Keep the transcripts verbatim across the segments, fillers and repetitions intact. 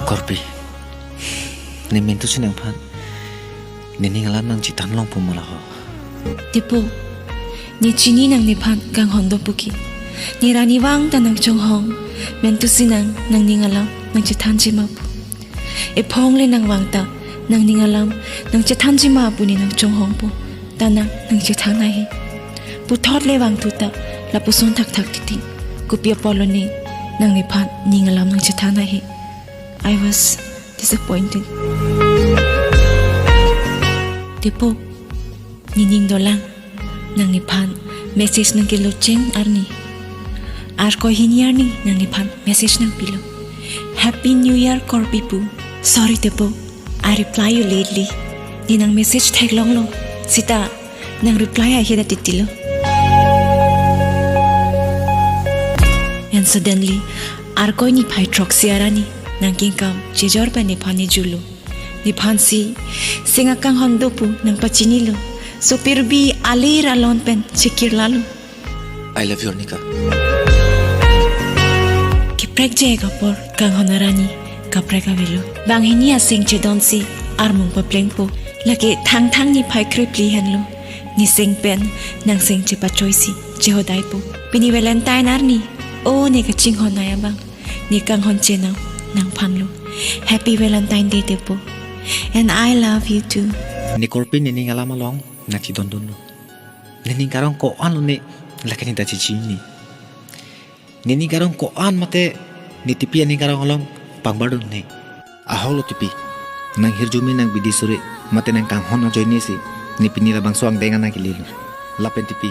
Korpi, ne mentusi nangphan nening alam nangchethan longpo ma laho? Tepo, ne chini nangnephan kanghon do puke. Ne rani vang ta nangchonghong, mentusi nang nangning alam nangchethanji ma pu. Ephong le nangvang ta nangning alam nangchethanji ma pu ne nangchonghongpo. Ta nang nangchethan ahe. Puthot le vangthu ta lapuson thakthak titi. Kopi apotlo ne nangnephan ning alam nangchethan ahe? I was disappointed. Tepo, nening dolang, nangnephan message nangkelocheng arni. Arkoi hini arni nangnephan message nangpilo, "Happy New Year, Korpi pu." Sorry Tepo, I reply you lately. Ne nang message theklonglo, sita nang reply ahe ta titilo. And suddenly, Arkoi niphai throksi arni nangkengkam chejor pen nephan nejulo. Nephansi seng akanghon do pu nangpachinilo. Sopirbi alir alon pen chekirlalo. I love you, Arnika. Keprekjek apor kanghon arni kaprek avelo. Banghini aseng chedonsi armung paplengpo. Lake Thangthang niphai krephli henlo. Neseng pen nangseng chepachoisi chehodaipo. Pini Valentine arni, o ne kachinghon ai abang, ne kanghon chenam nangphanlo. Happy Valentine Day Tepo. And I love you too. Ne Korpi nening alam along nangchedondunlo. Nening karong ko-anlo ne, lake ne ta chechini. Nening karong ko-an mate ne Tepi aning karong along pangbardun ne. Ahoklo Tepi, nang hirjume nang bidi suri mate nang kanghon ajoinesi ne pini labangso angdeng an nangkelelo. Lapen Tepi,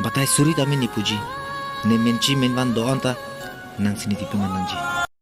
batai suri tame ne puji. Ne menchi menvan do-an ta nangsi ne Tepi man nangji.